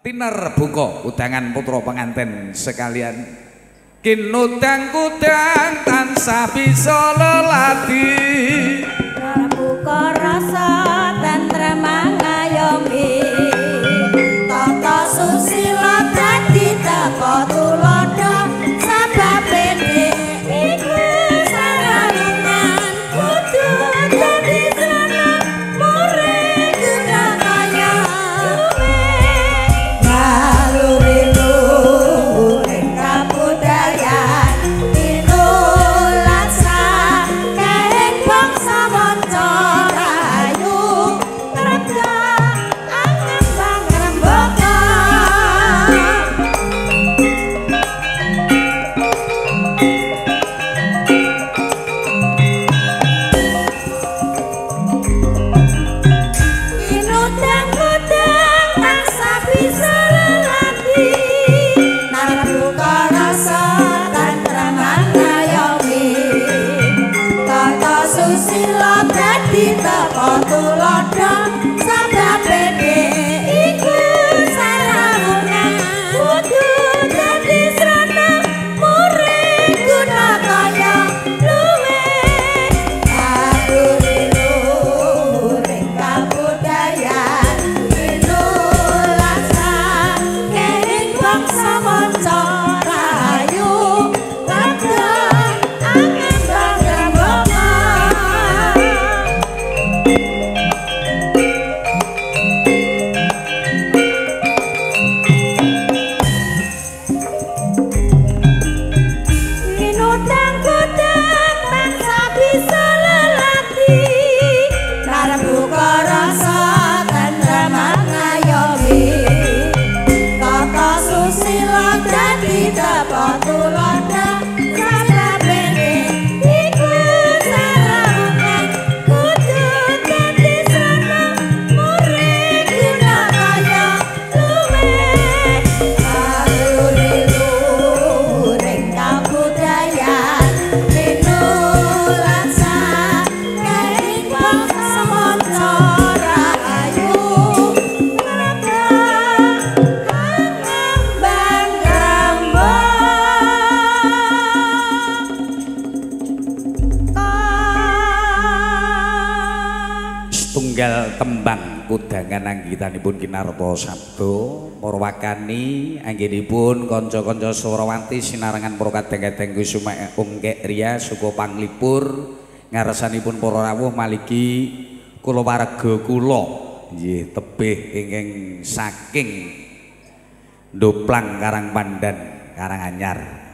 Tiner buka udangan putra pengantin sekalian. Kinudang kudang tansah bisa lelati. Buka rasa tentrem ngayomi. Tata susila dadi tapa tuladha sababe iku sarangan kudu dadi srana murid guna kaya luwe naluri luhuring kabudayan tinulat sakehing bangsa manca rahayu trepda angembang rembaka. Kinudang kudang tansah bisa lelati narbuka rasa tentrem ngayomi. Tata susila dadi tapa tuladha sababe iku sarawungan kudu dadi srana murid guna kaya luwe naluri luhuring kabudayan tinulat sakehing bangsa manca rahayu trepda angembang rembaka. Kinudang kudang tansah bisa lelati narbuka rasa tentrem ngayomi. Tata susila dadi tapa tuladha sababe iku sarawungan kudu dadi srana murid guna kaya luwe naluri luhuring kabudayan tinulat sakehing bangsa manca rahayu trepda angembang rembaka. Setunggal tembang kudangan anggitanipun Kinarta Sabda murwakani anggenipun kanca-kanca Swarawati sinarengan para kadang-kadang kusuma ungkek ria suka panglipur ngarsanipun para rawuh maliki kulawarga kula nggih tebih ingkang saking Ndoplang Karangpandan Karanganyar.